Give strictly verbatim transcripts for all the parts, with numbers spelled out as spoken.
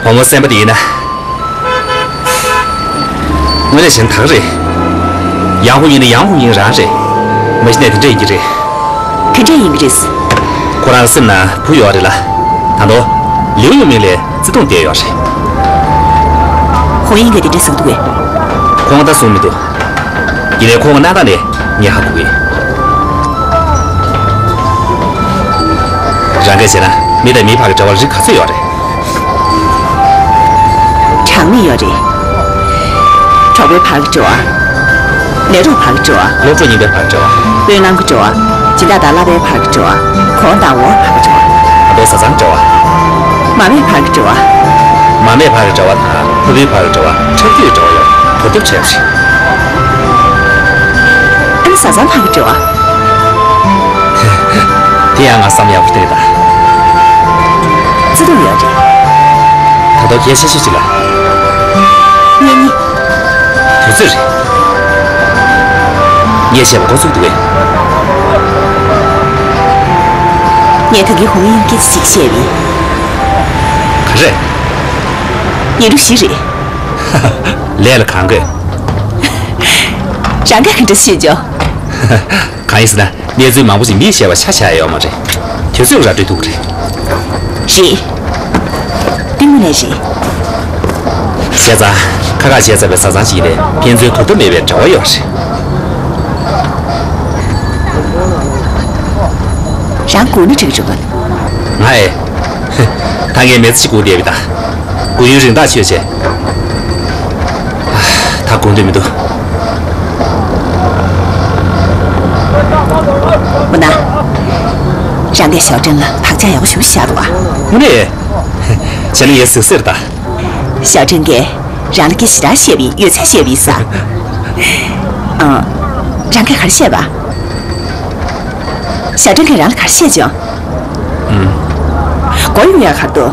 བུ་མོ་སེམས་པ་དེ་ཡིན་ན། དངོས་གནས་བྱས་ན་ད་ག་རེད། ཡང་ཧུ་ཡིན་ན་ཡང་ཧུ་ཡིན་རང་རེད། མ་གཞི་ནས་དེ་འདྲ་ཡིན་གྱི་རེད། ག་འདྲ་ཡིན་གྱི་རེད། ཁོ་རང་སེམས་ན་བུ་ཡོད་རེད་ལ། ད་དུང་ལིའུ་ཡུང་མིང་ལ་བརྩེ་དུང་བསྡད་ཡོད་རེད། ཧུ་ཡིན་གྱིས་དེ་འདྲ་གསུངས་འདུག་གས། ཁོང་ད་གསུངས་མི་འདུག། ཡིན་ནའི་ཁོང་གི་རྣམ་ཐར་ནས་ངས་ཧ་གོ་གི། རང་གིས་བྱས་ན་མི་དང་མིའི་བར་གྱི་འབྲེལ་བ་རིགས་ག་ཚོད་ཡོད་རེད། གྲངས་མེད་ཡོད་རེད། གྲོགས་པོའི་བར་གྱི་འབྲེལ་བ། ལས་རོགས་བར་གྱི་འབྲེལ་བ། སློབ་གྲོགས་གཉིས་པོའི་བར་གྱི་འབྲེལ་བ། སྤེལ་ལམ་གྱི་འབྲེལ་བ། སྦྱིན་བདག་དང་བསླབ་པའི་བར་གྱི་འབྲེལ་བ། གོང་དང་འོག་བར་གྱི་འབྲེལ་བ། ད་དུང་བཟའ་ཚང་འབྲེལ་བ། མ་སྨད་བར་གྱི་འབྲེལ་བ། མ་སྨད་བར་གྱི་འབྲེལ་བ་དང་ཕ་བུའི་བར་གྱི་འབྲེལ་བ། ཕྲུ་གུའི་འབྲེལ་བ་ཡང་དོ་དམ་བྱས་པ་རེད། ཨ་ནི་བཟའ་ཚང་བར་གྱི་འབྲེལ་བ། དེ་ཡང་ང་བསམ་ཡག་པོ་བལྟས་ད། བརྩེ་དུང་ཡོད་རེད། ད་དུང་སྐད་ཆ་ཤོད་ཤིག་ལ། གཉེན་ཉེ། དུས་ཚོད་རེད། ངས་བཤད་པ་མགོ་ཚོས་འདུག་གས། ངས་ད་གིན་ཧུང་ཡིན་སྐད་ཆ་ཞིག་བཤད་པ་ཡིན། ག་རེ། ངའི་དྲུག་བཞི་རེད། ལས་ལ་གང་དགོས། རང་ག་ག་འདྲ་ཤེས་ཅོ། གང་ཡིན་ཟེར་ན། གནས་ཚུལ་མང་པོ་ཞིག་མིས་བཤད་པ་ཤ་ཤ་ཡོད་མ་རེད། དུས་ཚོད་ར་སྤྲོད་ཐུབ་ཀྱི་རེད། རེད། འདི་དངོས་གནས་རེད། བྱས་ཙང་། ཁ་ཁ་བྱས་ཚར་བའི་བཟའ་ཚང་ཞིག་ལས་ཕན་ཚུན་དོ་དམ་མེད་པའི་འབྲེལ་བ་ཡོད་རེད། རང་སྒུག་ན་འགྲིག་རེད་པ། ང་ཨེ། ད་ངས་མི་ཚེ་ཞིག་སྒུག་བསྡད་པ་ཡིན་ད། སྒུག་ཡུན་རིང་ཐག་ཆོད་བྱས། ད་སྒུག་འདོད་མི་འདུག། འོ་ན། རང་གིས་ཞའོ་ཀྲེན་ལ་བག་ཆགས་ཡག་པོ་ཞེ་པོ་བཞག་འདུག་ཨ། དངོས་གནས། བྱས་ན་ངས་གཟིགས་གཟིགས་ད། ཞའོ་ཀྲེན་གྱིས་རང་ལ་སྐད་ཆ་ཞེ་དྲག་བཤད་པ་ཡིན། ཡོད་ཚད་བཤད་པ་ཡིན་ས། ཨ། རང་གིས་ག་རེ་བཤད་པ། ཞའོ་ཀྲེན་གྱིས་རང་ལ་ག་རེ་བཤད་བྱུང་། ཨུམ། མགོ་གཡུག་ཡག་ག་རེ་འདུག།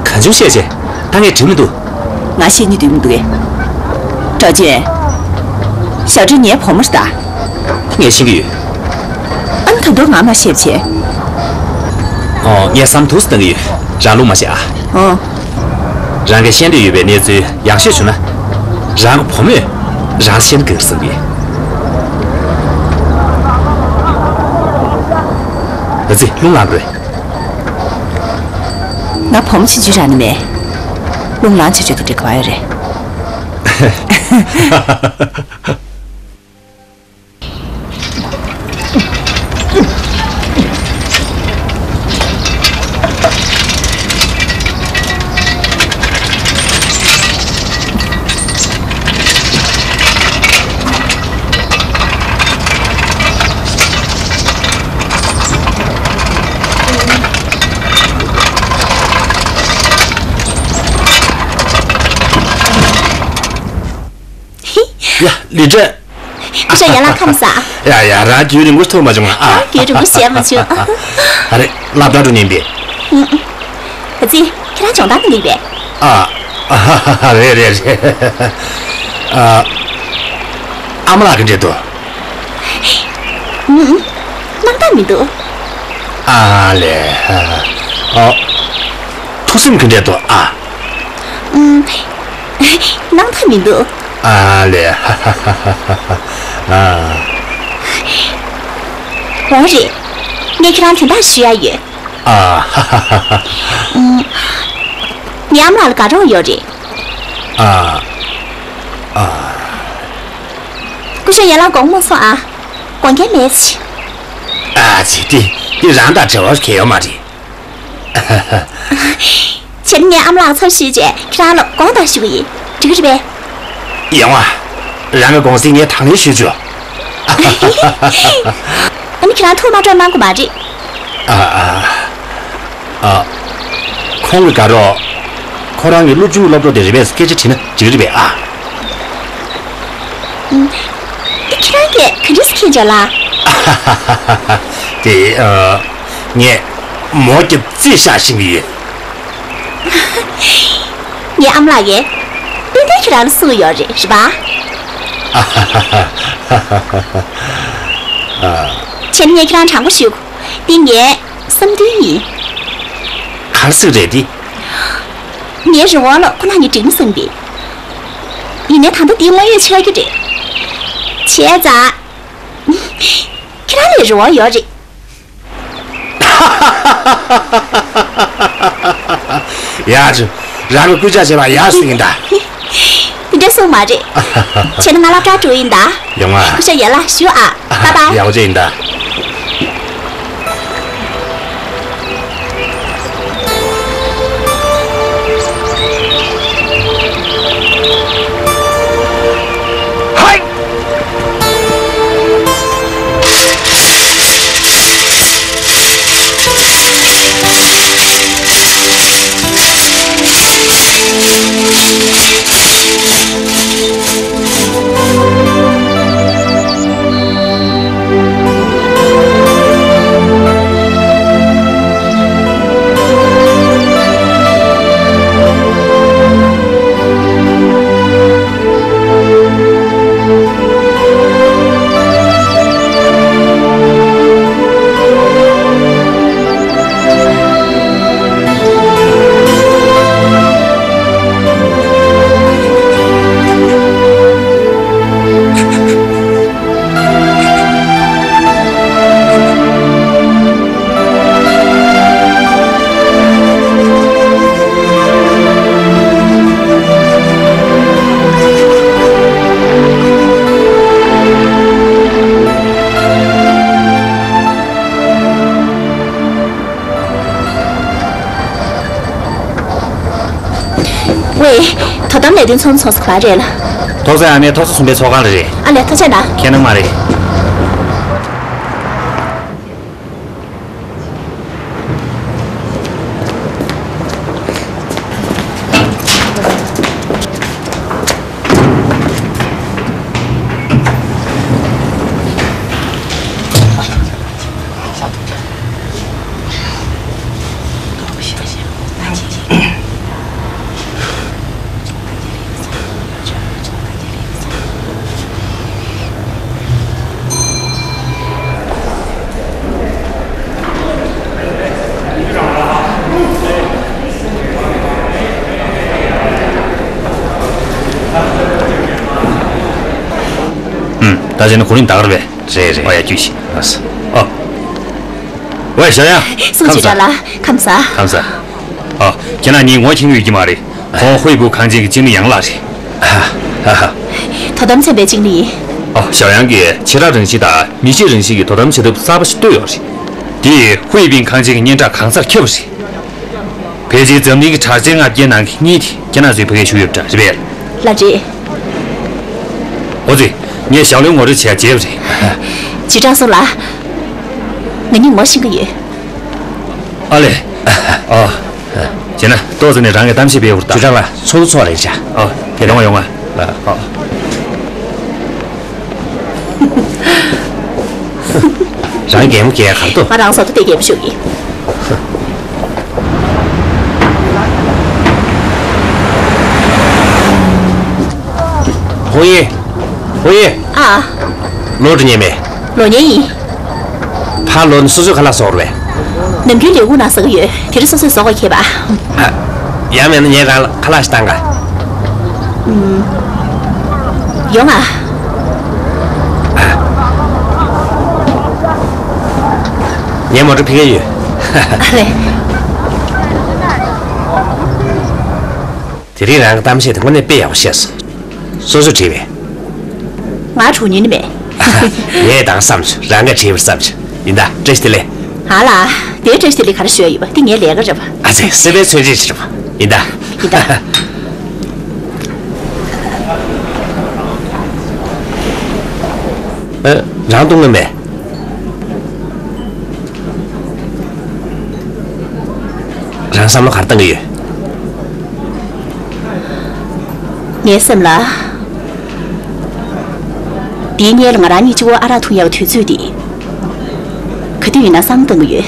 གང་བྱུང་བཤད་བྱས། ད་ངས་དྲན་མི་འདུག། ང་བཤད་སྙིང་འདོད་མི་འདུག་གས། ཀྲོའུ་ཅུན། ཞའོ་ཀྲེན་ངའི་བུ་མོ་རེད་ད། དེ་ངས་ཤེས་ཀྱི་ཡོད། ཨ་ནི་ད་དུང་ང་མ་བཤད་བྱས། ཨོ། ངས་བསམ་ཐུགས་སུ་བཏང་གི་ཡོད། རང་རླུང་མ་བཞག་ཨ། ཨོ། རང་གིས་ཤེས་འདོད་ཡོད་པའི་གནས་ཚུལ་ཡག་ཤོས་བྱུང་ན། རང་གི་བུ་མོས་རང་ལ་བཤད་ན་དགའ་གི་བསམ་གི། ཨ་ཙི། རླུང་ལངས་རེད། ང་བུ་མོ་ཆུང་ཆུང་རང་ནི་མེད། རླུང་ལངས་ཆོག་ཆོག་གི་འདྲ་ག་བ་ཡོད་རེད། ཡ། ལི་ཀྲན། སྐུ་ཞབས་ཡན་ལག་ཁམས་བཟང་། ཡ་ཡ། རང་རྒྱུན་རིང་པོ་ཐུག་མ་བྱུང་ང་ཨ། རྒྱུན་རིང་པོ་བྱས་མ་བྱུང་། ཨ་རེ། སློབ་གྲྭ་འགྲོ་ཉན་པས། ཨ་ཙི། ཁྱེད་རང་སྦྱོང་བརྡར་གནང་གི་རེད་པས། ཨ། རེད་རེད་རེད། ཨ། ཨ་མ་ལགས་ག་འདྲས་འདུག། ཨུམ། སྣང་དག་མི་འདུག། ཨ་ལས། ཨ། ཐུགས་སེམས་ག་འདྲས་འདུག་ཨ། ཨུམ། སྣང་དག་མི་འདུག། ཨ་ལས། ཨ། འོ་རེད། ངས་ཁྱེད་རང་དོན་དག་ཞུ་ཡ་ཡོད། ཨ། ཨུམ། ངའི་ཨ་མ་ལགས་ལ་དགའ་རོགས་ཡོད་རེད། ཨ། ཨ། སྐུ་ཞབས་ཡན་ལག་དགོངས་མ་སོང་ཨ། དགོངས་འགལ་མེད་ཅི། ཨ་ཙི། དེ་དེ་རང་དང་འབྲེལ་བ་གང་ཡང་ཡོད་མ་རེད། བྱས་ན་ངས་ཨ་མ་ལགས་མཚམས་བཞག་བྱས་ཁྱེད་རང་ལ་དགོངས་དག་ཞུ་གི་ཡིན། འགྲིག་གི་རེད་པས། ཡོང་ཨ། རང་གི་དགོངས་སེལ་ངས་དང་ལེན་ཞུས་ཆོག། ཨ་ནི་ཁྱེད་རང་ཐུགས་མ་སྤྲོ་གནང་དགོས་མ་རེད། ཨ་ཨ། ཨ། ཁོང་གི་དགའ་རོགས། ཁོ་རང་གི་སློབ་ཆུང་སློབ་གྲོགས་དེ་རེད་པས། སྐད་ཆ་དྲིས་ན་འགྲིག་གི་རེད་པས་ཨ། ཨུམ། དེ་ཁྱེད་རང་གིས་ག་འདྲས་མཁྱེན་བྱུང་ལགས། དེ། ཨ། ངས་མོ་རྒྱབ་རྩིས་བཞག་ཤེས་ཀྱི་ཡོད། ངའི་ཨ་མ་ལགས་ཀྱིས་ཏན་ཏན་ཁྱེད་རང་ལ་གསུང་གི་ཡོད་རེད། རེད་པ། བྱས་ན་ངས་ཁྱེད་རང་དྲང་པོ་ཞུ། འདི་ངའི་བསམ་འདུན་ཡིན། ག་རེ་ཟེར་རེད་དེ། ངའི་རི་བོང་ལོ་ཁོ་ན་ཉིད་འགྲིག་མི་སོང་སྟེ། ཡིན་ནའི་ད་ལྟ་འདིའི་དངོས་ཡོད་ཆགས་རྒྱུ་རེད། བྱས་ཙང་། ཁྱེད་རང་ལ་རི་བོང་ཡོད་རེད། ཡ་ཅུ། རང་གི་སྐུལ་ལྕག་བྱས་པ་ཡག་སོང་ཡིན་ད། དེ་འདྲ་སོང་མ་རེད། བྱས་ན་ང་སློབ་གྲྭར་འགྲོ་ཡིན་ད། ཡོང་ང་། སྐུ་ཞབས་ཡར་ལ་བཞུགས་ཨ། པ་པ། ཡག་པོ་བྱས་ཡིན་ད། ཝེ། དོ་དམ་ལས་དོན་ཚོགས་འདུ་ཚོགས་ས་ག་པར་རེད་ལགས། ཐོག་ས་ཨ་མའི་ཐོག་ས་གསུམ་པའི་ཚོགས་ཁང་ལ་རེད། ཨ་ལས། ཐུགས་རྗེ་གནང་། ཁྱེད་རང་མ་རེད། ཨུམ། ད་བྱས་ན་གོ་རིམ་ད་ག་རེད་པས། རེད་རེད། ཨོ་ཡ། རྒྱུགས་ཤིག། ལགས་སོ། ཨོ། ཝེ། ཞའོ་ཡང་། སུང་ཅུས་ཀྲང་ལགས། ཁམས་བཟང་། ཁམས་བཟང་། ཨོ། ཁྱེད་རང་གཉིས་ངོ་མཁྱེན་གྱི་ཡོད་ཀྱི་མ་རེད། ཁོང་ཧུའེ་པུའུ་ཁང་ཆེན་གྱི་ཅིང་ལི་ཡང་ལགས་རེད། ཧ་ཧ་ཧ། དོ་དམ་ཚན་པའི་ཅིང་ལི་ཡིན། ཨོ། ཞའོ་ཡང་གིས་ཆེ་ཕྲ་རང་བཞིན་དང་མི་ཆེ་རང་བཞིན་གྱི་དོ་དམ་བྱ་ཐབས་གསར་པ་ཞིག་བཏོད་ཡོད་རེད། དེས་ཧུའེ་པིན་ཁང་ཆེན་གྱི་སྙན་གྲགས་གང་སར་ཁྱབ་པ་རེད། ཕལ་ཆེར་འཛམ་གླིང་གི་གྲགས་ཅན་ལྔ་བརྒྱའི་ནང་གི་གཉིས་དེ་ཁྱེད་རང་ཚོས་ཕ་གིར་ཞུགས་ཡོད་པ་འདྲ་རེད་པས། ལགས་རེད། ཨོ་ཙི། ངས་ཞབས་བརྟན་ངོ་སྤྲོད་བྱས་རྗེས་པ་རེད། ཅུས་ཀྲང་སུང་ལགས། ང་གཉིས་ངོ་ཤེས་ཀྱི་ཡོད། ཨ་ལས། ཨ། བྱས་ན་ཏོག་ཙམ་ནས་རང་གི་གཏམ་བཤད་སྤེལ་བར་གདའ། ཅུས་ཀྲང་ལགས། ཚོགས་འདུ་ཚོགས་རེད་བྱ། ཨ། ཡོང་ང་ཡོང་ང་། ཨ། རང་གད་མོ་བགད་ག་རེ་འདུག། ང་རང་ཟ་ཐུབ་དེ་གད་མོ་ཤོར་གི། ཧོ་ཡེ། ཧོ་ཡེ། ཨ། ལོག་འགྲོ་ཉན་མེད། ལོག་ཉན་ཡིན། ཕར་ལོག་ནས་སོ་སོས་ཁ་ལག་ཟ་དགོས་རེད་པས། ནམ་རྒྱུན་ལས་ཁུངས་ནང་ཟ་གི་ཡོད། དེ་རིང་སོ་སོས་ཟ་དགོས་ཁེལ་བ། ཨ། ཡང་མིན་ན་ངས་རང་ལ་ཁ་ལག་ཞིག་བཏང་ག། ཨུམ། ཡོང་ང་། ངས་མོ་ཊ་ཕུད་མཁན་ཡོད། ཨ་ལས། དེ་རིང་རང་གི་གཏམ་བཤད་དེ་དངོས་གནས་དཔེ་ཡག་པོ་བཤད་སོང་། སོ་སོས་བྲིས་པས། ང་བྲིས་མྱོང་ནི་མེད། ངས་བཏང་བསམ་བྱུང་། རང་གིས་བྲིས་པར་བསམ་བྱུང་། ཡིན་ད། བཀྲ་ཤིས་བདེ་ལེགས། ང་ལ་དེའི་བཀྲ་ཤིས་བདེ་ལེགས་ག་རེ་ཞུ་ཡ་ཡོད་པ། འདི་ངའི་ལས་ཀ་རེད་པ། ཨ་ཙི། སྲིད་པའི་མཚོན་བྱེད་ཅིག་རེད་པ། ཡིན་ད། ཡིན་ད། ཨ། རང་བཏུང་ནི་མེད། རང་བསམ་བློ་ག་རེ་བཏང་གི་ཡོད། ངའི་སེམས་ལ། འདིའི་སྔོན་ལ་ང་རང་གཉིས་གཅིག་པོ་ཨ་རག་འཐུང་ཡག་གི་དུས་ཚོད་འདི། ག་དུས་ཡིན་ན་བསམ་བློ་གཏོང་གི་ཡོད།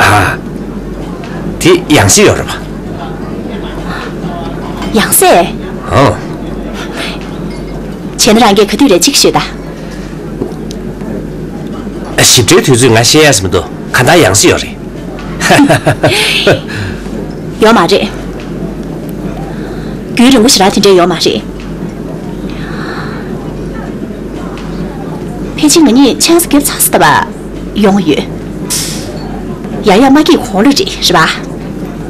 ཨ། དེ་ཡང་སྲིད་ཡོད་རེད་པ། ཡང་སྲིད། ཨོ། བྱས་ན་རང་གིས་ག་དུས་རེད་ཅིག་ཤོད་ད། ཞིབ་ཕྲའི་དུས་ཚོད་ང་ཤེས་ཡ་ཟིག་མི་འདུག། གང་ལྟར་ཡང་སྲིད་ཡོད་རེད། ཡོད་མ་རེད། རྒྱུན་རིང་པོ་ཞེ་དྲག་དེ་འདྲས་ཡོད་མ་རེད། ཕལ་ཆེར་ང་གཉིས་ཆང་ས་བརྒྱབ་ཚར་སོང་ད་པ། ཡོང་ཡོད། ཡ་ཡ་མ་སྐྱིད་གོང་ལ་རེད། རེད་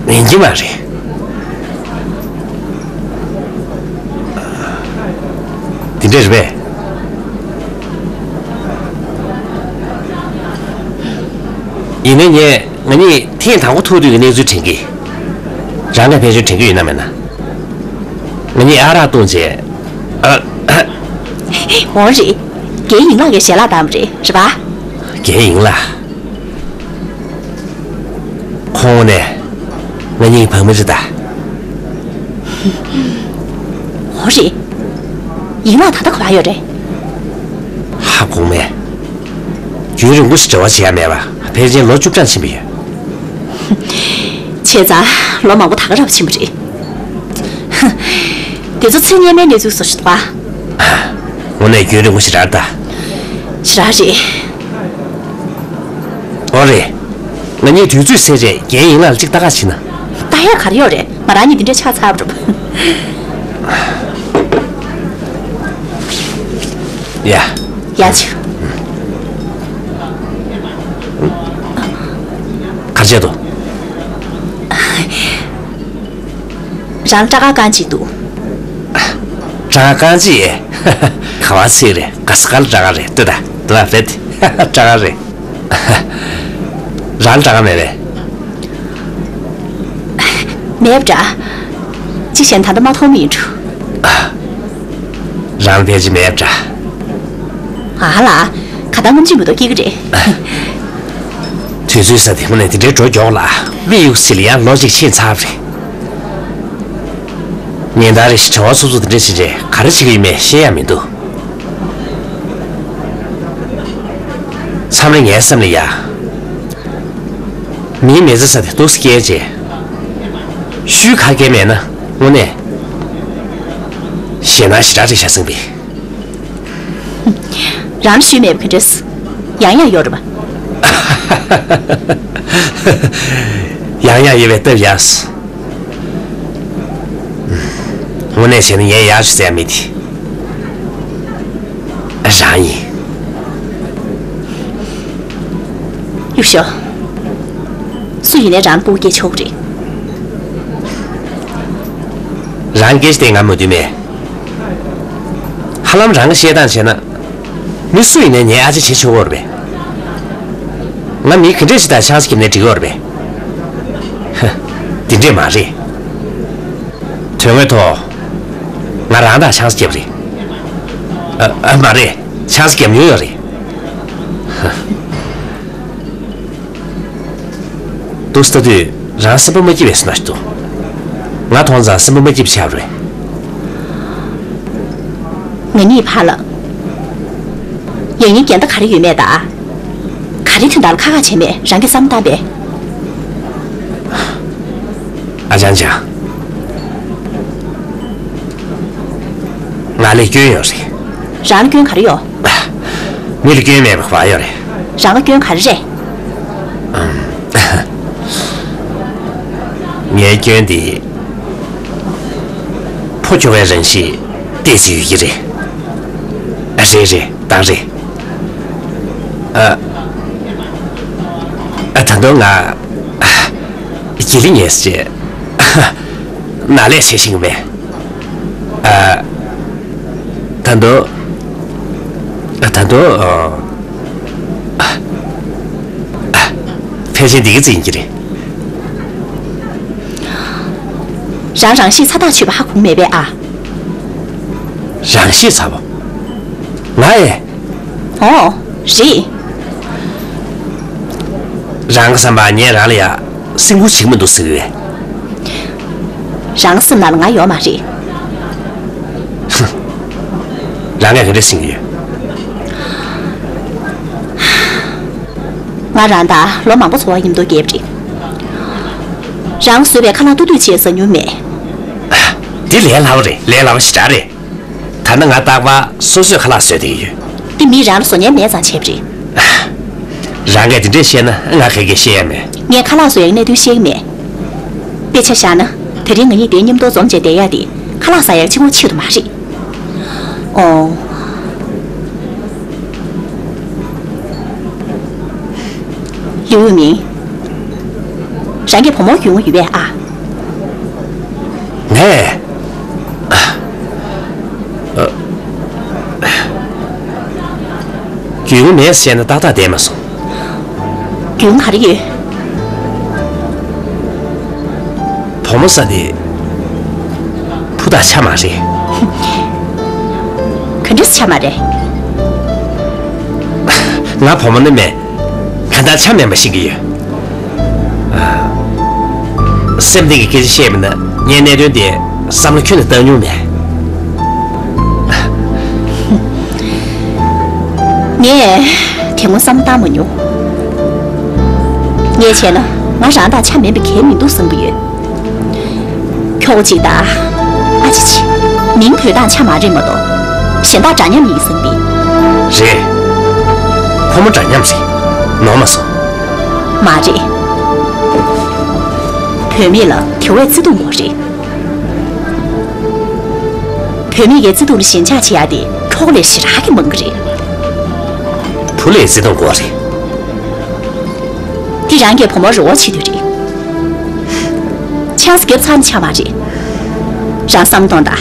པ། ཡིན་གྱི་མ་རེད། དེ་འདྲས་རེད་པས། ཡིན་ནའི་ངས། ང་གཉིས་ཐེངས་དང་པོ་ཐུག་དུས་ཀྱི་གནས་ཚུལ་དྲན་གི། རང་གིས་ཕལ་ཆེར་དྲན་གི་ཡོད་ན་མེད་ན། ང་གཉིས་ཨ་རག་བཏུང་བྱས། ཨ། འོ་རེད། རྒན་ཡིན་ལགས་ཀྱིས་ཞལ་ལག་བཏང་བ་རེད། རེད་པ། རྒན་ཡིན་ལགས། ཁོང་ནས་ང་གཉིས་བག་མི་རེད་ད། འོ་རེད། ཡིན་ལགས་ད་ལྟ་ག་པར་ཡོད་རེད། ཧ་གོ་མེད། རྒྱུན་རིང་པོ་ཞིག་འབྲེལ་བ་བྱེད་ཡ་མེད་པ། ཕལ་ཆེར་ལོ་བཅུ་གྲངས་ཕྱིན་པ་ཡོད། བྱས་ཙང་ལོ་མང་པོ་ད་ག་རང་ཕྱིན་པ་རེད། དེ་ཚོ་ཚེ་སྔོན་མའི་གནས་ཚུལ་བཟོ་ཞིག་འདུག་ག། དངོས་གནས་རྒྱུན་རིང་པོ་ཞིག་རེད་ད། ཞེ་དྲག་རེད། འོ་རེད། ང་གཉིས་དུས་ཚོད་ཟད་རེད། རྒན་ཡིན་ལགས་ལ་གཅིག་ལྟ་ག་ཕྱིན་ན། ལྟ་ཡ་ག་རེ་ཡོད་རེད། ང་རང་གཉིས་འདི་འདྲས་ཆགས་ཚར་བ་རེད། ཡ། ཡ་ཆུ། ག་རེ་བྱས་འདུག། རང་སྐྲ་དཀར་རྐང་གཅིག་འདུག། སྐྲ་དཀར་རྐང་གཅིག། ག་པར་ཚིག་རེད། ག་ས་ག་ལ་སྐྲ་དཀར་རེད། ལྟོས་དང་། ལྟོས་དང་། རེད། སྐྲ་དཀར་རེད། རང་སྐྲ་དཀར་མེད་པས། མེད་པ་འདྲ། གཅིག་བྱས་ན་ད་ལྟ་མ་མཐོང་མི་ཡིན་འགྲོ། རང་ཕལ་ཆེར་མེད་པ་འདྲ། ཨ་ལ། ག་ད་སྔོན་ཆད་མི་ཐོག་སྐྱེ་གི་རེད། དུས་ཚོད་ས་དེ་མོ་ནས་དེ་འདྲའི་འགྲོ་མགྱོགས་ལ། དབྱིན་ཡུལ་ཟེར་ལ་ཡང་ལོ་གཅིག་ཕྱིན་ཚར་བ་རེད། ཉིན་ལྟར་རེ་བཞིན་བྲེལ་བ་འཚུབ་འཚུབ་དེ་འདྲ་བྱས་རྗེས་ག་རེ་བྱེད་ཀྱི་ཡོད་མེད་ཤེས་ཡ་མི་འདུག། མཚམས་རེ་ངའི་སེམས་ལ་ཡ། མིའི་མི་ཚེ་ས་དེ་སྡུག་ས་སྐྱེལ་རྗེས། ཤུལ་ཁ་སྐད་མེད་ན་དངོས་གནས། ཞེད་སྣང་ཞེ་དྲག་རེད་ཤག་སེང་བི། རང་ལ་ཤུལ་མེད་པ་ག་འདྲས། ཡང་ཡང་ཡོད་རེད་པ། ཡང་ཡང་ཡོད་པའི་སྟབས་ཡག། དངོས་གནས་བྱས་ན་ངས་ཡག་ཤོས་ཟེར་ཡ་མེད་དེ། རང་ཡིན། གཡུག་ཞོག། སུ་ཡིན་ནའི་རང་ལ་སྤུ་གུ་སྐྱེ་ཆོག་གི་རེད། རང་སྐད་ཆ་དེ་ང་མོས་མཐུན་མེད། ཧ་ལམ་རང་གི་བཤད་སྟངས་བྱས་ན། མི་སུ་ཡིན་ནའི་ངའི་ཨ་ཅེ་བྱེད་ཆོག་གི་རེད་པས། ང་མི་ག་འདྲས་ཞིག་དང་ཆང་ས་བརྒྱབ་ནའི་འགྲིག་གི་རེད་པས། ཧ། དེ་འདྲས་མ་རེད། དོན་དངོས་ཐོག། ང་རང་དང་ཆང་ས་བརྒྱབ་རེད། ཨ། ཨ། མ་རེད། ཆང་ས་བརྒྱབ་མྱོང་ཡོད་རེད། ཧ། འདུག་སེ་ལྟ་དུས་རང་སེམས་པ་མ་སྐྱིད་པའི་བཟོ་འདྲ་ཞིག་འདུག། ང་མཐོང་ཙང་སེམས་པ་མ་སྐྱིད་པ་ཆགས་པ་རེད། ང་གཉིས་བར་ལ་ཡང་སྙིང་འགལ་ཟླ་ག་རེ་ཡོད་མེད་དང་། ག་རེ་དོན་དག་ལ་ཁག་ཁག་བྱས་མེད། རང་གིས་བསམ་བློ་བཏང་པས། ཨ་ཅང་ཅང་། ང་ལ་སྐྱོན་ཡོད་རེད། རང་ལ་སྐྱོན་ག་རེ་ཡོད། མི་ལ་སྐྱོན་མེད་པ་ག་པར་ཡོད་རེད། རང་ལ་སྐྱོན་ག་རེ་རེད། ངའི་སྐྱོན་དེ། ཕོ་ཁྱོ་གའི་རང་གཤིས་ཏོག་ཙམ་ཡོད་ཀྱི་རེད། རེད་རེད། གཏན་རེད། ཨ། ཨ། ད་དུང་ང་། ཨ། དགེ་ལེགས་ངས་བྱས། ནག་ལས་བྱེད་ཤེས་ཀྱི་མེད། ཨ། ད་དུང་། ཨ། ད་དུང་། ཨ། ཨ། ཕལ་ཆེར་འདི་ག་ཙམ་ཡིན་གྱི་རེད། རང་རང་གཤིས་ཚ་ཐག་ཆོད་པ་ཧ་གོ་མེད་པས་ཨ། རང་གཤིས་ཚ་པོ། ང་ཨེ། ཨོ། རེད། རང་གི་བསམ་པར་ངས་རང་ལ་ཡ་སེམས་ཁུར་བྱེད་ཀྱི་མི་འདུག་ཟེར་གི་ཡོད། རང་སེམས་ནང་ལ་ང་ཡོད་མ་རེད། རང་གིས་ག་འདྲས་ཟེར་གི་ཡོད། ང་རང་དང་ལོ་མང་པོ་འཚོ་བ་མཉམ་དུ་བསྐྱལ་བ་རེད། རང་བཟོས་པའི་ཁ་ལག་ཏོག་ཏོག་ཅིག་ཟ་མྱོང་མེད། འདི་ལས་སླ་པོ་རེད། ལས་སླ་པོ་ཞེ་དྲག་རེད། ད་ནི་ང་རྟག་པར་སོ་སོས་ཁ་ལག་བཟོས་བསྡད་ཀྱི་ཡོད། འདི་མིས་རང་ལ་བཟོ་མཁན་མེད་ཙང་བྱས་པ་རེད། རང་གིས་འདི་འདྲས་བཤད་ན་ང་ག་གེ་བཤད་ཡ་མེད། ངས་ཁ་ལག་བཟོ་ཡག་གནད་དོན་ཤེས་ཀྱི་མེད། དཔེ་ཆ་བཞག་ན། དེ་རིང་ང་གཉིས་དེ་མཉམ་དུ་འཛོམས་བྱས་བསྡད་ཡ་དེ་ཁ་ལག་ཟ་ཡར་གཅིག་པོ་ཆེད་དུ་མ་རེད། ཨོ། ལིའུ་ཡུང་མིང་། རང་གི་བུ་མོ་ཡོང་གི་ཡོད་པས་ཨ། ངས། ཨ། རྒྱུས་ཡོད་མེད་བཤད་ན་ཏག་ཏག་བསྡད་མ་སོང་། རྒྱུས་ག་རེ་ཡོད། བུ་མོ་ཟེར་དེ་བུ་དང་ཆ་མ་རེད། ག་འདྲས་ཆ་མ་རེད། ང་བུ་མོ་ནི་མེད། གང་ལྟར་ཆ་མེད་པ་ཤེས་ཀྱི་ཡོད། ཨ། སེམས་གཏིང་གི་སྐད་ཆ་བཤད་པ་ན་ངས་གནད་དོན་དེ་བསམ་བློ་ཁྱོན་ནས་བཏང་མྱོང་མེད། ངས་དེ་སྔོན་བསམ་བློ་བཏང་མ་མྱོང་། ངས་བྱས་ན་ང་རང་དང་ཆ་མེད་པ་གང་ཡང་མི་འདུག་བསམ་གྱི་ཡོད། ཁྱོ་ག་ཅིག་དང་། ཨ་ཅེ་ཅེ། མིང་བོས་སྟངས་ཆ་མ་རེད་མ་གཏོགས། གཞན་དག་འདྲ་མཉམ་ཡིན་བསམ་པས། རེད། ཕོ་མོ་འདྲ་མཉམ་རེད། ནོར་མ་སོང་། མ་རེད། བུད་མེད་ལ་དེ་བས་བརྩེ་དུང་དགོས་རེད། བུད་མེད་ཀྱི་བརྩེ་དུང་ལ་ཞེན་ཆགས་བྱེད་ཡ་དེ་གྲོགས་ལས་ཞེ་དྲག་གི་མང་གི་རེད། བུ་ལས་བརྩེ་དུང་དགོས་རེད། འདི་རང་གི་བུ་མོ་རེ་བ་བྱེད་དུས་རེད། ཆང་ས་བརྒྱབ་ཚར་ན་ཆ་མ་རེད། རང་བསམ་གཏོང་དང་།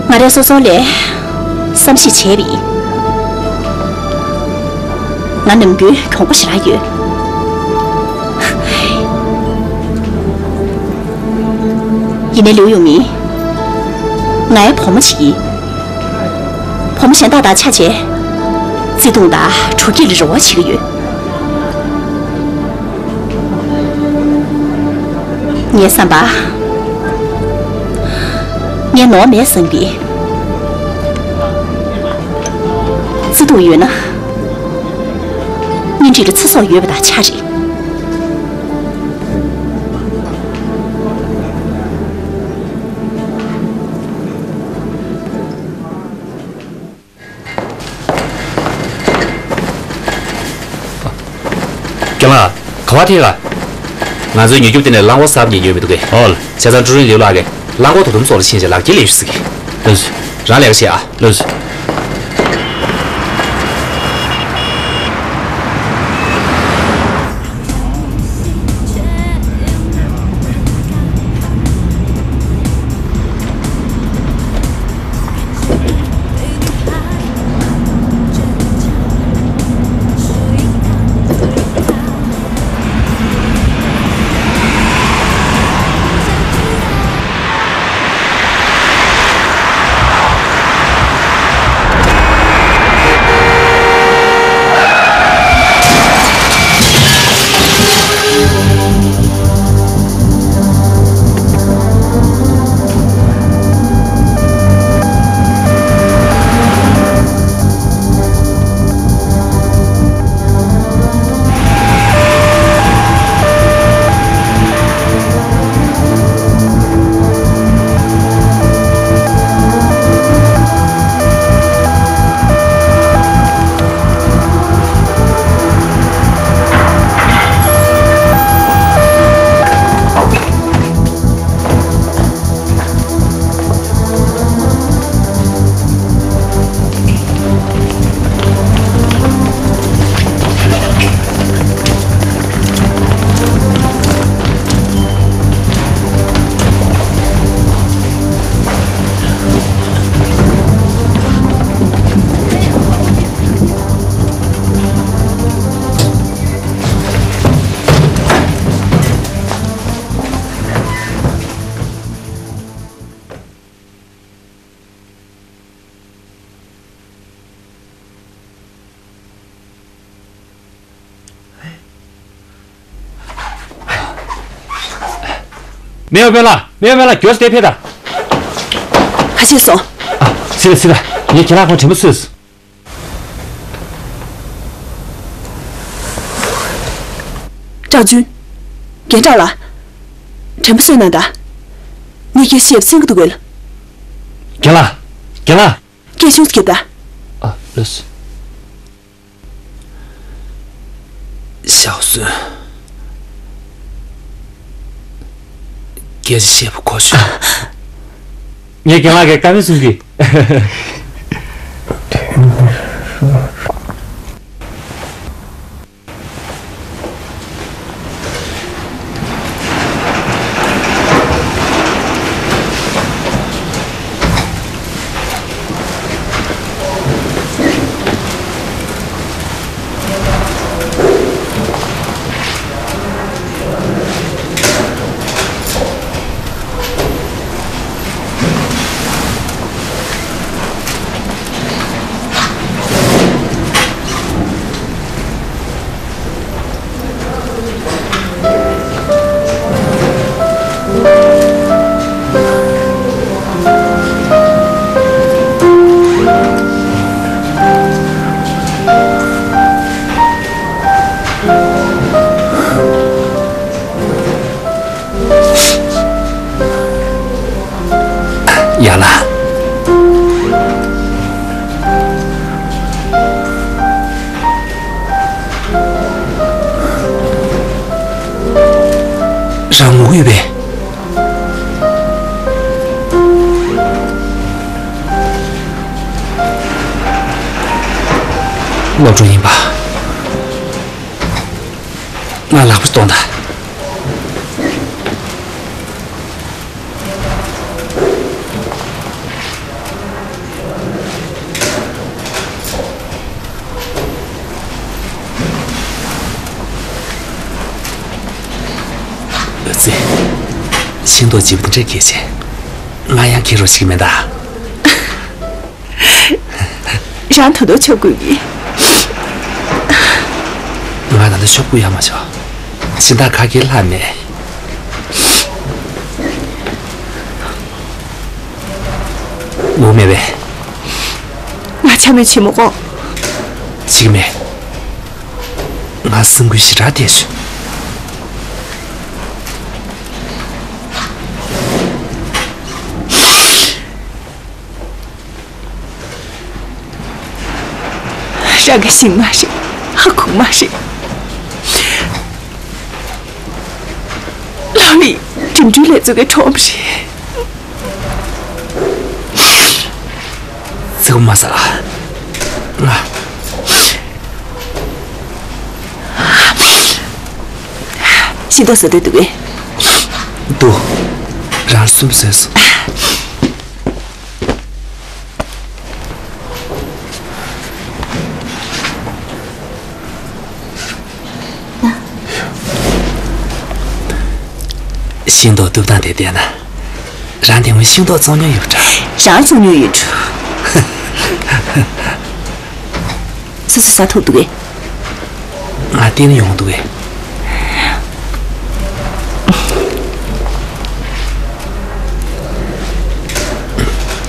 ང་རས་སོ་སོ་ལས་བསམ་ཤེས་བྱས་པ་ཡིན། ང་ནམ་རྒྱུན་གྱོང་པོ་ཞེ་དྲག་ཡོད། ཡིན་ནའི་ལིའུ་ཡུང་མིང་། ང་ཡི་བུ་མོ་ཞིག་ཡིན། བུ་མོ་གཞན་དག་དང་ཆ་བྱས། བརྩེ་དུང་དང་སྤྲོ་སྐྱིད་ལ་རེ་བ་བྱེད་ཀྱི་ཡོད། ངའི་བསམ་པ། ངས་ནོར་མེད་བསམ་པའི། བརྩེ་དུང་ཡོད་ན། གཉེན་སྒྲིག་ལ་ཚེ་སྲོག་ཡོད་པ་དང་ཆ་རེད། རྒན་ལགས། ག་པར་ཐད་ག་ང་ཚོའི་མྱུར་སྐྱོབ་ལྟེ་གནས་རླངས་འཁོར་གསར་པ་ཉོས་ཡོད་མི་འདུག་གས། ཨོ་ལ། བྱས་ཙང་ཀྲུའུ་རིན་ལིའུ་ལགས་ཀྱིས་རླངས་འཁོར་དོ་དམ་ཚོགས་ལ་ཕྱིན་བྱས་ལག་འཁྱེར་ལེན་ཤོག་ཟེར་གི། ལགས་སོ། རང་ལས་ཀ་བྱེད་ཨ། ལགས་སོ། མེས་པོ་དཔོན་ལགས། མེས་པོ་དཔོན་ལགས། མགྱོགས་སེ་འདིར་ཕེབས་དང་། ཁ་ཤས་སོང་། ཨ། སི་ཏ། སི་ཏ། ངས་རྒན་ལགས་ཁོང་དྲན་པ་གསོས་སོང་། ཀྲང་ཅུན། རྒན་ཀྲང་ལགས། དྲན་པ་གསོས་གནང་དང་། ངས་སྐད་ཆ་བཤད་པ་གསན་གྱི་འདུག་གས། རྒན་ལགས། རྒན་ལགས། སྐད་ཆུང་ཙམ་རྒྱབ་དང་། ཨ། ལགས་སོ། ཞའོ་སུན། སྐད་ཆ་བཤད་པ་གོ་བྱུང་། ངས་རྒན་ལགས་ཀྱི་བཀའ་མོལ་གསུང་གི། ཡ་ལ། རང་ངུ་ཡོད་པས། སློབ་ཕྲུག་ཡིན་པ། ང་ལག་པ་གཏོང་དང་། ཨ་ཙི། ཤིང་ཏོག་བརྗིད་པོ་འདི་འདྲ་སྐྱེས་བྱས། ང་ཡང་ཁྱེད་རོགས་ཤིག་མེད་ད། རང་ད་དུང་ཆོག་དགོས་ཀྱི། ང་ད་ལྟ་ཤོག་བུ་ཡག་མ་ཤོག། སྦྱིན་བདག་ག་གེ་ལྷག་མེད། ངུ་མེད་པས། ང་ཆ་མེད་བྱེད་མི་དགོས། བྱེད་ཀྱི་མེད། ང་སེམས་འགུལ་ཞེ་དྲག་ཐེབས་བྱུང་། རང་གི་ཤིང་མ་རེད། ཧ་གོ་མ་རེད། ལྷ་མི་འགྲིམ་འགྲུལ་ལས་བཙོག་གི་ཁྲོམ་རེད། ཚིག་མ་ཟ། ང་། ཤིང་ཏོག་ཟ་འདོད་འདུག་གས། འདུག། རང་གསུམ་བཟོས་སོང་། ཤིང་ཏོག་གཏུབ་སྟངས་དེ་བལྟས་ན། རང་དེ་སྔོན་ཤིང་ཏོག་བཙོང་མྱོང་ཡོད་པ་འདྲ། རང་བཙོང་མྱོང་ཡོད་འགྲོ། སོ་སོ་ཟ་ཐུབ་འདུག་གས། ང་བལྟས་ན་ཡོང་འདུག་གས།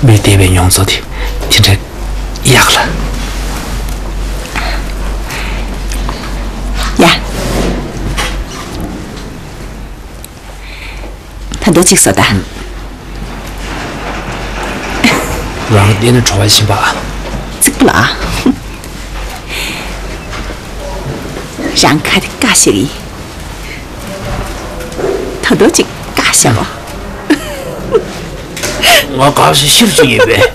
མི་བདེ་བའི་མྱོང་ཚོར་དེ་དེ་འདྲ་ཡག་ལ། ཡ། ད་དུང་གཅིག་ཟོ་ད། རང་བལྟས་ན་བྲོ་བ་ཞིམ་པ། ཙིག་པ་ལ། རང་ཁ་དེ་བཀག་བཞག་གི། ད་དུང་གཅིག་བཀག་བཞག་གོ། ང་བཀག་བཞག་ཤི་རུ་བཅུག་ཡིན་པས།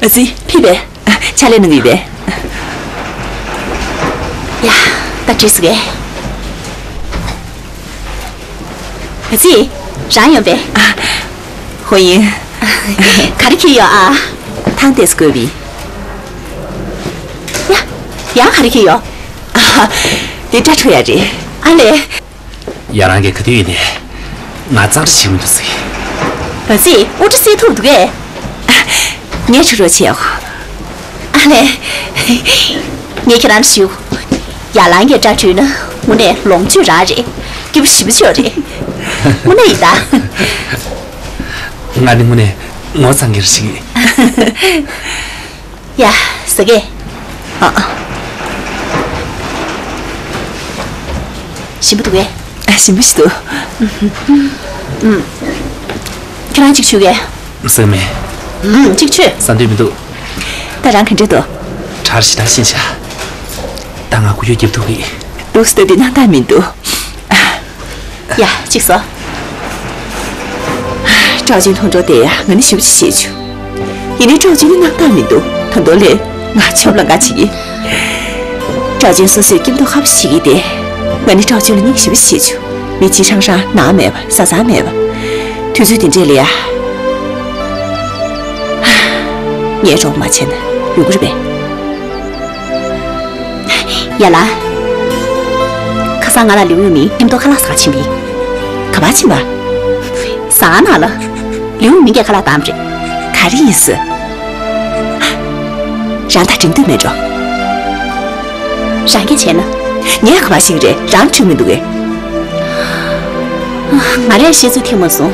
ཨ་ཙི། ཕེབས་པས། ཕྱག་ལས་གནང་གི་ཡོད་པས། ཡ། ད་བྲིས་སོ་གས། ཨ་ཙི། རང་ཡོང་པས། ཨ། ཧོ་ཡིན། ག་རེ་འཁྱེར་ཡོད་ཨ། ཐང་ཏོག་ཙམ་དགོས་པས། ཡ། ཡང་ག་རེ་འཁྱེར་ཡོད། ཨ། འདི་སྐྲ་འཁྲུ་ཡ་རེད། ཨ་ལས། ཡ། རང་གིས་ག་དུས་ཡིན་ནའི་ང་གཙང་སྦྲ་བྱེད་མི་འདུག་ཟེར། ཨ་ཙི། དབུ་སྐྲ་སེལ་ཐུབ་འདུག་གས། ངས་ཁྱོད་རོགས་བྱེད་ཡོ། ཨ་ལས། ངས་ཁྱེད་རང་ཞུ། ཡ་ལང་གི་སྒྲ་བསྒྲགས་ན་དངོས་གནས་ལོངས་སྤྱོད་རང་རེད། སྐྱིད་པོ་ཞེ་པོ་ཅིག་ཡོད་རེད། དངོས་གནས་ཡིན་ད། ང་ནི་དངོས་གནས་ངོ་ཚ་གི་རེད་ཤག་ཡ། ཟ་གི། ཨ། ཞིམ་པོ་འདུག་གས། ཨ། ཞིམ་པོ་ཞིག་འདུག། ཨུམ། ཁྱེད་རང་གཅིག་མཆོད་གས། ཟ་གི་མེད། ཨུམ། གཅིག་མཆོད། ཟ་འདོད་མི་འདུག། ད་རང་ག་འདྲ་འདུག། གྲང་ཞེ་དྲག་ཤི་ཤག། ད་ང་ཁུ་ཡུ་རྒྱབ་ཐུབ་གི། ལུགས་སྲོལ་འདི་སྣང་དག་མི་འདུག། ཡ། གཅིག་ཟ། ཀྲའོ་ཅུན་མཐོང་གྲོལ་དེ་ང་ནི་ཞེ་པོ་ཅིག་ཞེད་བྱུང་། ཡིན་ནའི་ཀྲའོ་ཅུན་ནི་སྣང་དག་མི་འདུག། ད་དུང་ལས་ང་ཆོབ་ལ་དགའ་བྱེད་ཀྱི། ཀྲའོ་ཅུན་སོ་སོའི་སྐྱིད་མདོག་ཁ་པོ་བྱེད་ཀྱི་དེ། ང་ནི་ཀྲའོ་ཅུན་ལ་སྙིང་ཞེ་པོ་ཞེད་བྱུང་། མི་གཅིག་ཧྲང་ཧྲང་ནང་མེད་པ་ཟ་ཟ་མེད་པ། དུས་ཚོད་འདི་འདྲས་ལ་ཡ། ངས་རོགས་མ་བྱས་ན་ཡོང་གི་རེད་པས། ཡ་ལ། ཁ་སང་ང་ལ་ལིའུ་ཡུང་མིང་ཁྱིམ་ཐོག་ཁ་ལག་ཟ་ག་ཕྱིན་པ་ཡིན། ག་པར་ཕྱིན་པ། ཟ་ཁང་ནང་ལ། ལིའུ་ཡུང་མིང་གིས་ཁ་ལག་བཏང་བ་རེད། ག་རེ་ཡིན་ཟེར། རང་ད་དྲན་འདོད་མེད་འགྲོ། རང་གིས་བྱས་ན། ངས་ག་པར་ཤེས་ཀྱི་རེད། རང་འཁྲུལ་མི་འདུག་གས། ང་རས་བཤད་ཚོད་ཐིག་མ་སོང་།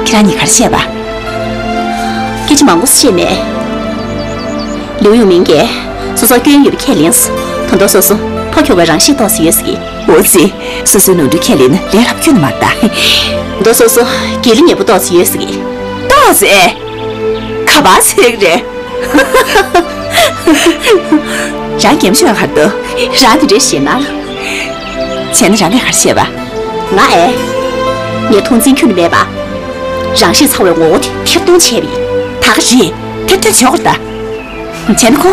ཁྱེད་རང་གཉིས་ག་རེ་བཤད་པ། སྐད་ཆ་མང་པོ་བཤད་མེད། ལིའུ་ཡུང་མིང་གིས་སོ་སོར་སྐྱོན་ཡོད་པ་ཁས་ལེན་སོང་། ད་དུང་སོ་སོ་ཕོ་ཁྱོ་གའི་རང་གཤིས་ཏོག་ཙམ་ཡོད་ཟེར་གི། འོ་ཙི། སོ་སོའི་ནོར་འཁྲུལ་ཁས་ལེན་ན་ལས་སླ་པོ་ཁྱོན་ནས་མ་རེད་ད། ད་དུང་སོ་སོ་དགེ་ལུགས་ཉེས་པོ་ཏོག་ཙམ་ཡོད་ཟེར་གི། ཏོག་ཙམ། ག་པར་ཟེར་གི་རེད། རང་གད་མོ་ཤོར་ག་རེ་འདུག། རང་དེ་འདྲའི་ཞེད་སྣང་། བྱས་ན་རང་གིས་ག་རེ་བཤད་པ། ང་ཨེ། ངས་མཐོང་འཛིན་ཁྱོན་ནས་མེད་པ། རང་གཤིས་ཚ་བའི་ངོ་བོ་དེ་ཐེར་འདོན་བྱས་པ་ཡིན། ད་ག་རེད། ཐེར་འདོན་བྱེད་དགོས་རེད་ད། བྱས་ན་ཁོ།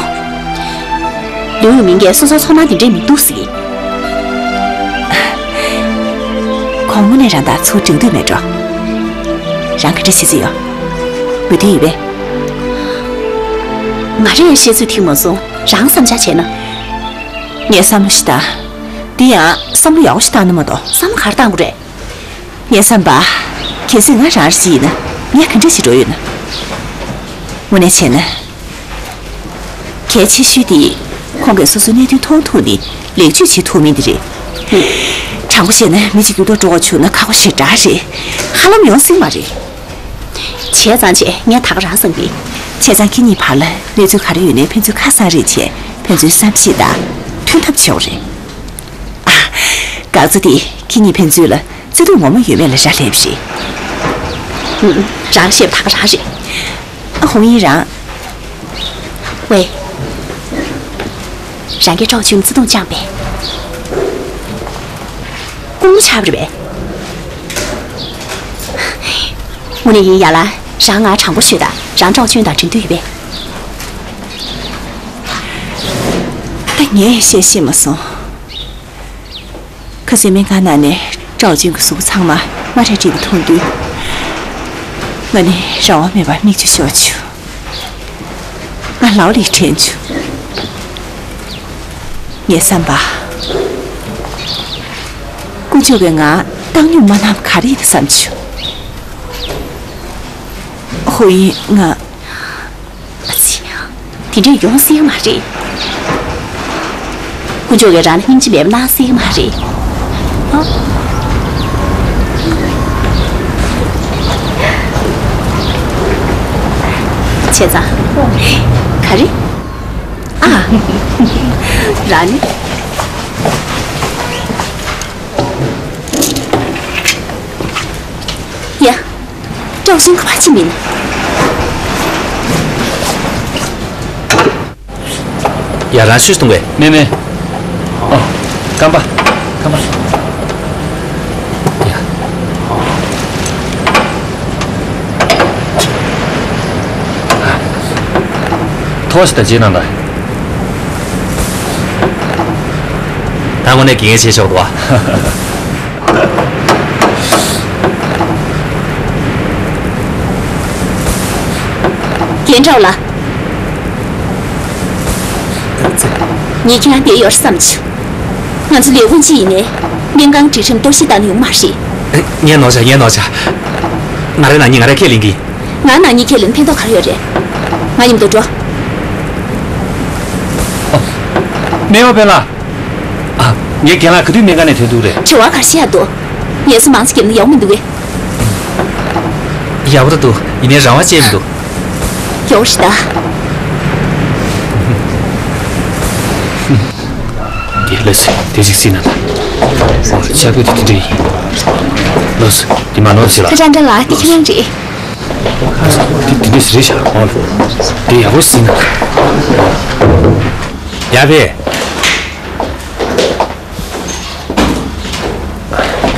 ལིའུ་ཡུང་མིང་གིས་སོ་སོར་ཚོར་སྣང་དེ་འདྲས་མི་འདུག་ཟེར་གི། ཁོ་དངོས་གནས་རང་དང་ཚུར་འགྲིག་འདོད་མེད་འགྲོ། རང་ག་འདྲ་བྱེད་རྩིས་ཡོད། མོས་མཐུན་ཡོད་པས། ང་རས་བཤད་ཚོད་ཐིག་མ་སོང་། རང་བསམ་འཆར་བྱས་ན། ངས་བསམ་བློ་ཞིག་བཏང་། འདི་ཡང་བསམ་བློ་ཡག་པོ་ཞིག་བཏང་ན་མ་གཏོགས། བསམ་བློ་ག་རེ་བཏང་དགོས་རེད། ངས་བསམ་པ། གལ་སྲིད་ང་རང་རེད་ཅིག་ཡིན་ན། ངས་ག་འདྲ་ཞིག་འགྲོ་ཡོད་ན། དངོས་གནས་བྱས་ན། གལ་ཆེ་ཤོས་དེ། ཁོང་གིས་སོ་སོའི་གནད་དོན་མཐོང་ཐུབ་ནས་ལེགས་བཅོས་བྱེད་ཐུབ་མིན་དེ་རེད། དྲང་པོ་བཤད་ན་མི་གཅིག་འགྱུར་ལྡོག་འགྲོ་བ་བྱུང་ན་ཁག་པོ་ཞེ་དྲག་རེད། ཧ་ལམ་ཡོང་སྲིད་མ་རེད། བྱས་ཙང་བྱས་ངས་ད་ག་རང་བསམ་གི། བྱས་ཙང་ཁྱེད་གཉིས་བར་ལ་གནས་ཚུལ་ག་རེ་ཡོད་ནའི་ཕན་ཚུན་ཁ་གསང་རེས་བྱས་ཕན་ཚུན་བསམ་ཤེས་དང་མཐུན་ཐབས་བྱེད་དགོས་རེད། ཨ། འགག་རྩ་དེ་ཁྱེད་གཉིས་ཕན་ཚུན་ལ་བརྩེ་དུང་ངོ་མ་ཡོད་མེད་ལ་རག་ལས་པ་རེད། ཧུམ། རང་བཤད་པ་ད་ག་རང་རེད། ཨ། ཧོང་ཡིན་རང་། ཝེ། རང་གིས་ཀྲའོ་ཅུན་བརྩེ་དུང་བཅངས་པས། ལྐུགས་མ་ཆགས་པ་རེད་པས། དངོས་གནས་ཡིན། ཡ་ལ། རང་ང་དྲང་པོ་ཤོད་དང་། རང་ཀྲའོ་ཅུན་དང་འབྲེལ་འདོད་ཡོད་པས། ད་ངས་བཤད་ཤེས་མ་སོང་། ཁ་སང་སྨན་ཁང་ནང་ནས་ཀྲའོ་ཅུན་གྱི་གཟུགས་པོ་ཚང་མ་དམར་ཁྲས་དཀྲིས་པ་མཐོང་དུས། ང་ནི་རང་དབང་མེད་པར་མིག་ཆུ་ཤོར་བྱུང་། ང་ལའོ་ལི་དྲན་བྱུང་། ངས་བསམ་པ། དཀོན་མཆོག་གིས་ང་བཏང་སྙོམས་མ་གནང་བ་ག་རེ་ཡིན་ན་བསམ་བྱུང་། ཧོ་ཡིན། ང་། ཨ་ཙི། དེ་འདྲས་ཡོང་སྲིད་ཀྱི་མ་རེད། དཀོན་མཆོག་གིས་རང་ལ་སྙིང་རྗེ་མེད་པ་གནང་སྲིད་ཀྱི་མ་རེད། ཨ། བྱས་ཙང་། ག་རེ། ཨ། རང་ནི། ཡ། ཀྲའོ་ཅུན་ག་པར་ཕྱིན་མིན། ཡ། རང་ཤུལ་གཏོང་གས། མེད་མེད། ཨོ། རྐང་པ། རྐང་པ། ཡ། ཐོག་ཞིག་ད་རྗེས་གནང་དང་། ད་དངོས་གནས་དགེ་རྒན་བྱེད་ཆོག་འདུག་ཨ། རྒན་ཀྲའོ་ལགས། ངས་ཁྱེད་རང་བསྡད་ཡོད་བསམ་བྱུང་། ང་ཚོ་ལས་ཁུངས་གཅིག་ཡིན་ནའི། སྨན་ཁང་སྒྲིག་ཁྲིམས་གཏོར་བཤིག་བཏང་ན་ཡོང་མ་རེད། ངས་ནོར་བྱ། ངས་ནོར་བྱ། ང་རའི་ནང་མི་ང་རས་ཁས་ལེན་གི། ང་ནང་མི་ཁས་ལེན་ཕན་ཐོགས་ག་རེ་ཡོད་རེད། ང་མཉམ་དུ་འགྲོ། ཨོ། སྨན་པ་དཔོན་ལགས། ཨ། ངའི་རྒན་ལགས་ག་དུས་སྨན་ཁང་ནས་ཐོན་ཐུབ་རེད། དྲི་བ་ག་རེ་བཤད་ཡ་འདུག་ངལ་གསོ་མང་ཙམ་བརྒྱབ་ན་ཡག་མི་འདུག་གས། ཡག་པོ་ད་འདུག་ཡིན་ནའི་རང་དབང་ཅན་མི་འདུག་ཡག་པོ་ཞིག་ད། འདི་ལགས་སེ། དེ་ཅིག་སྲིད་ན་ད། ཨོ། ཕྱག་དཔེ་དེ་དེ་འདྲ་ཡིན། ལགས་སེ། འདི་མ་ནོར་ཟེར་ལ། ཁ་ཅང་ཀྲང་ལགས། འདི་ཁྱེད་རང་རེད། འདི་འདི་འདྲ་ཟེར་བཞག་ཨོ། དེ་ཡག་པོ་སྲིད་ན་ད། ཡ་ཕེ།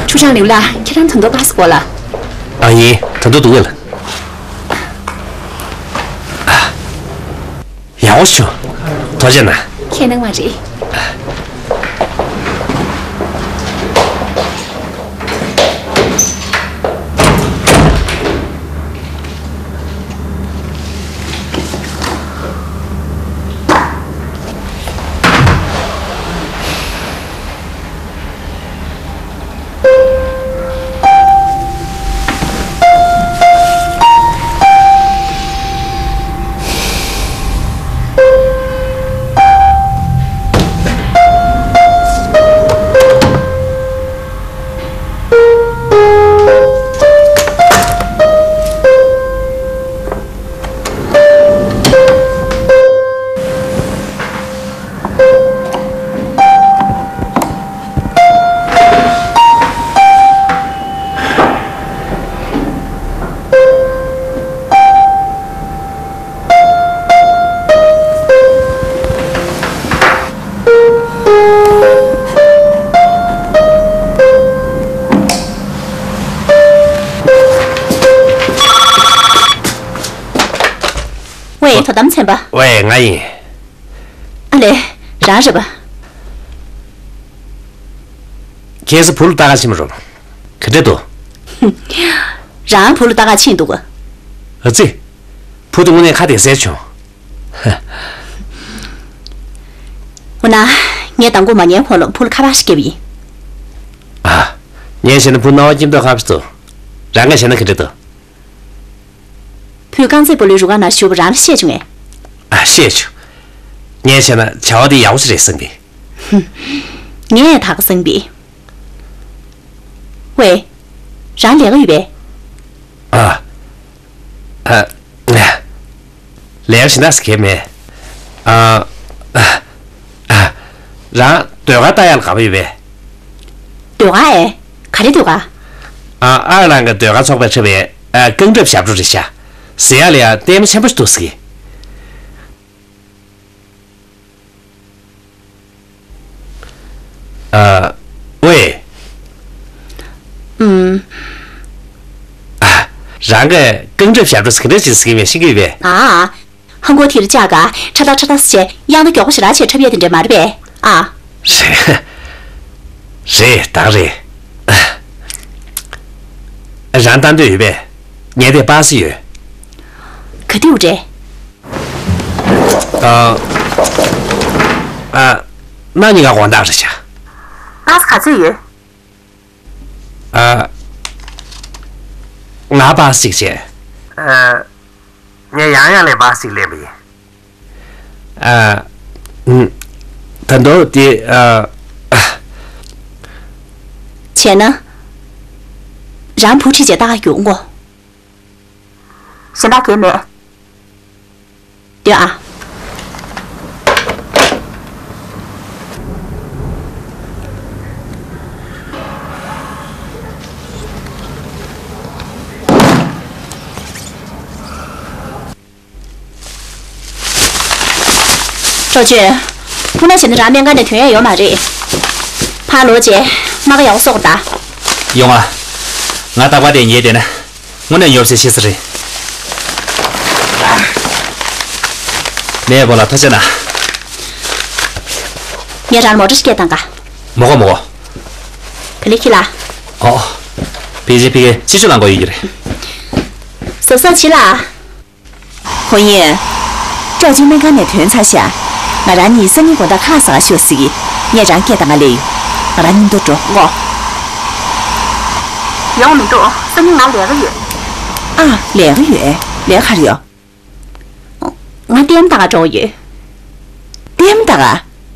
ཆུ་ཤང་ལིའུ་ལགས། ཁྱེད་རང་ད་དུང་པ་སི་སྐོར་ལ། ཨ་ཡིན། ད་དུང་འདུག་གས་ལགས། ཡག་པོ་བྱུང་། ཐུགས་རྗེ་གནང་། ཁྱེད་གནང་བ་རེད། ཝེ། དོ་དམ་ཚན་པ། ཝེ། ང་ཡིན། ཨ་ལེ། རང་རེད་པ། ཁྱེད་ཚོ་བུ་ལ་ལྟ་ག་ཕྱིན་པ་རེད། ག་འདྲ་འདུག་རང་བུ་ལ་ལྟ་ག་ཕྱིན་འདུག་ག་ཨ་ཙི། བུ་དེ་དངོས་གནས་ཁ་དེ་གསལ་བྱུང་། འོ་ན། ངས་མདང་དགོང་མ་ཉལ་གོང་ལ་བུ་ལ་ཁ་པར་ཞིག་བརྒྱབ་ཡིན། ཨ། ངས་བྱས་ན་བུ་སྣང་བ་སྐྱིད་མདོག་ཁ་པོ་འདུག་རང་གིས་བྱས་ན་ག་འདྲ་འདུག་བུས་རྐང་རྩེད་སྤོ་ལོའི་རུ་ཁག་ནང་ཞུགས་པ་རང་ལ་བཤད་བྱུང་ངས། ཨ། བཤད་བྱུང་། ངས་བྱས་ན་བྱ་བ་འདི་ཡག་པོ་ཞིག་རེད་བསམ་གི། ངས་ད་ག་བསམ་གི། ཝེ། རང་ལས་ཀ་ཡོད་པས། ཨ། ཨ། ལས་ཀ་ཞིག་ན་ཟེར་མཁན་མེད། ཨ། ཨ། རང་ཟློས་གར་ལྟ་ཡག་ལ་དགའ་པོ་ཡོད་པས། ཟློས་གར་ཨེ། ག་རེ་ཟློས་གར། ཨ། ཨ་ར་ལང་གི་ཟློས་གར་ཚོགས་པས་འཁྲབ་པའི། ཨ། རྐང་གྲབས་ཞབས་བྲོ་རེད་ཤག་ཟེར་ཡག་ལ་ཡ་ལྟད་མོ་ཆེན་པོ་ཞིག་འདུག་ཟེར་གི། ཨ། ཝེ། ཨུམ། ཨ། རང་གིས་རྐང་གྲབས་ཞབས་བྲོ་ཟེར་ག་འདྲ་ཅིག་ཟེར་གི་མེད་ཤེས་ཀྱི་ཡོད་པས། ཨ། ཧང་གོ་དེར་བཅག་ག་ཁྲ་ཐག་ཁྲ་ཐག་ཟེར་བྱས་དབྱངས་རྟ་མགྱོགས་པོ་ཞེ་དྲག་བྱས་འཁྲབ་ཡས་དེ་འདྲ་མ་རེད་པས། ཨ། རེད། རེད། ད་ག་རེད། རང་ལྟ་འདོད་ཡོད་པས། ངའི་དེ་པ་སེ་ཡོད། ག་དུས་རེད། ཨ། ཨ། གནངས་ཉིན་ཀ་དགོང་དག་རེད་ཤག་པ་སེ་ག་ཚོད་ཡོད། ཨ། ང་པ་སེ་གཅིག་བྱས། ཨ། ངས་ཡང་ཡང་ལས་པ་སེ་གཅིག་ལེན་པ་ཡིན། ཨ། ཨུམ། ད་དུང་དེ། ཨ། བྱས་ན། རང་བུ་ཁྲིད་བྱས་ལྟ་ག་རྒྱུགས་དགོས། གཞན་དག་གས་མེད། སྡོད་ཨ། ཀྲོའུ་ཅུན། ཐུགས་སྣང་བྱས་ན་རང་སྨན་ཁང་ནས་ཐོན་ཡ་ཡོད་མ་རེད། ཕར་ལོག་རྗེས་རྨ་ཁ་ཡག་པོ་གསོ་དགོས་ད། ཡོང་ཨ། ང་རྟག་པར་དེ་ཉལ་བསྡད་ན། དངོས་གནས་ཉོབ་སེ་ཤི་ས་རེད། མེས་པོ་ལ་ཐུགས་རྗེ་གནང་། ངས་རང་ལ་མོ་ཊ་ཞིག་སྐད་བཏང་ག་མོ་གོ་མོ་གོ་ག་ལེ་ཁྱི་ལ། ཨོ། པི་ཇེ་པི་གའི་ཕྱི་ཆུ་ལང་གོ་ཡོད་ཀྱི་རེད། གཟབ་གཟབ་བྱེད་ལ། ཧོ་ཡིན། ཀྲོའུ་ཅུན་སྨན་ཁང་ནས་ཐོན་ཚར་ཤག་ང་རང་གཉིས་སང་ཉིན་དགོང་དག་ཁ་སང་ཤོག་ཟེར་གི། ངས་རང་སྐད་བཏང་ག་སླེབས་ཡོང་། ང་རང་མཉམ་དུ་འགྲོ་གོ། ཡོང་མི་འདུག་སང་ཉིན་ང་ལས་ཀ་ཡོད། ཨ། ལས་ཀ་ཡོད། ལས་ཀ་ག་རེ་ཡོད། ང་ལྟད་མོ་ལྟ་ག་འགྲོ་གི་ཡོད། ལྟད་མོ་ལྟ་ག་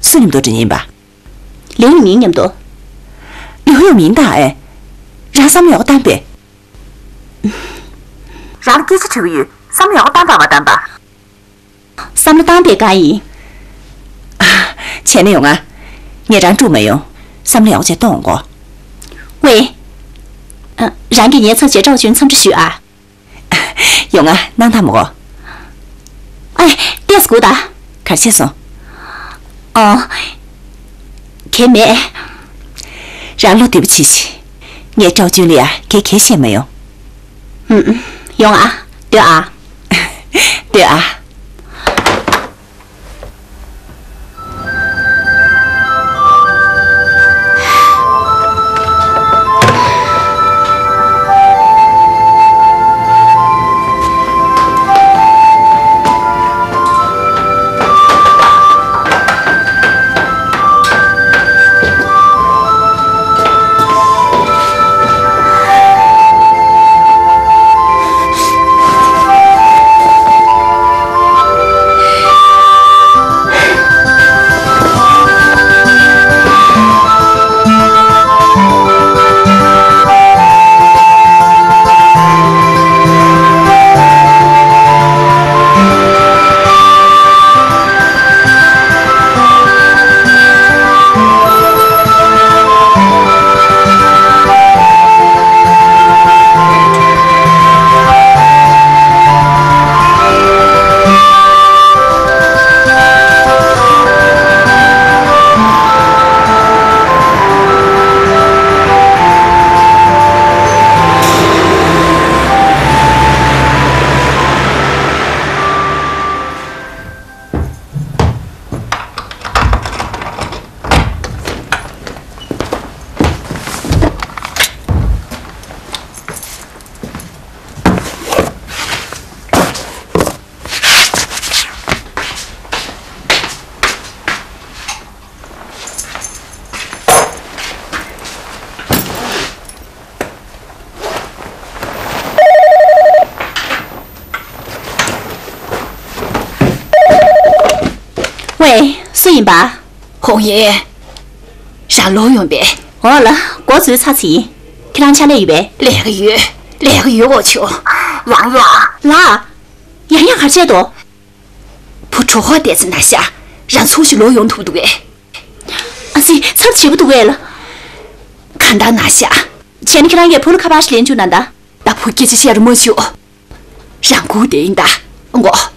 སུ་མཉམ་དུ་འགྲོ་མཁན་ཡིན་པ། ལིའུ་ཡུང་མིང་མཉམ་དུ། ལིའུ་ཡུང་མིང་དང་ཨེ། རང་བསམ་བློ་ཡག་པོ་བཏང་པས། རང་ལ་སྐད་ཆ་དྲི་གི་ཡོད། བསམ་བློ་ཡག་པོ་བཏང་དང་མ་བཏང་པ། བསམ་བློ་བཏང་པའི་སྒང་ཡིན། ཨ། བྱས་ན་ཡོང་ང་། ངས་རང་དཀྲུག་མ་ཡོང་། བསམ་བློ་ཡག་པོ་བྱས་གཏོང་གོ། ཝེ། ཨ། རང་གིས་ངའི་ཚབ་བྱས་ཀྲའོ་ཅུན་འཚམས་འདྲི་ཞུས་ཨ། ཡོང་ང་། གནང་དང་མོ་གོ། ཨེ། ལྟས་དགོས་ད། ག་རེ་བྱས་སོང་། ཨོ། གལ་མེད། རང་བློ་བདེ་པོ་བྱེད་ཤིག་ངས་ཀྲའོ་ཅུན་ལ་ཡ་གལ་གལ་བཤད་མ་ཡོང་། ཨུམ། ཡོང་ཨ། སྡོད་ཨ། སྡོད་ཨ། ཝེ། སུ་ཡིན་པ། ཧོང་ཡེ། རང་ལོག་ཡོང་པས། འོ་ལགས། འགོ་འཛུགས་ཚར་ཚར་ཡིན། ཁྱེད་རང་ཕྱག་ལས་ཡོད་པས། ལས་ཀ་ཡོད། ལས་ཀ་ཡོད་གོ་ཆོ། ཡང་ཡང་། ལགས། ཡང་ཡང་ག་རེ་བྱས་འདུག་བུ་གྲོགས་ཧོ་བལྟས་ཚེ་ན་ཤ། རང་ཚུགས་ཤིག་ལོག་ཡོང་ཐུབ་འདུག་གས། ཨ་ཙི། ཚབས་ཆེ་པོ་འདུག་གས་ལགས། གང་ལྟར་ན་ཤ། བྱས་ན་ཁྱེད་རང་གིས་བུ་ལ་ཁ་པར་ཞིག་ལེན་བཅུག་གནང་དང་། ད་བུ་སྐད་ཆ་བཤད་རོགས་མ་བྱོས། རང་སྒུག་བསྡད་ཡིན་ད། འགོ།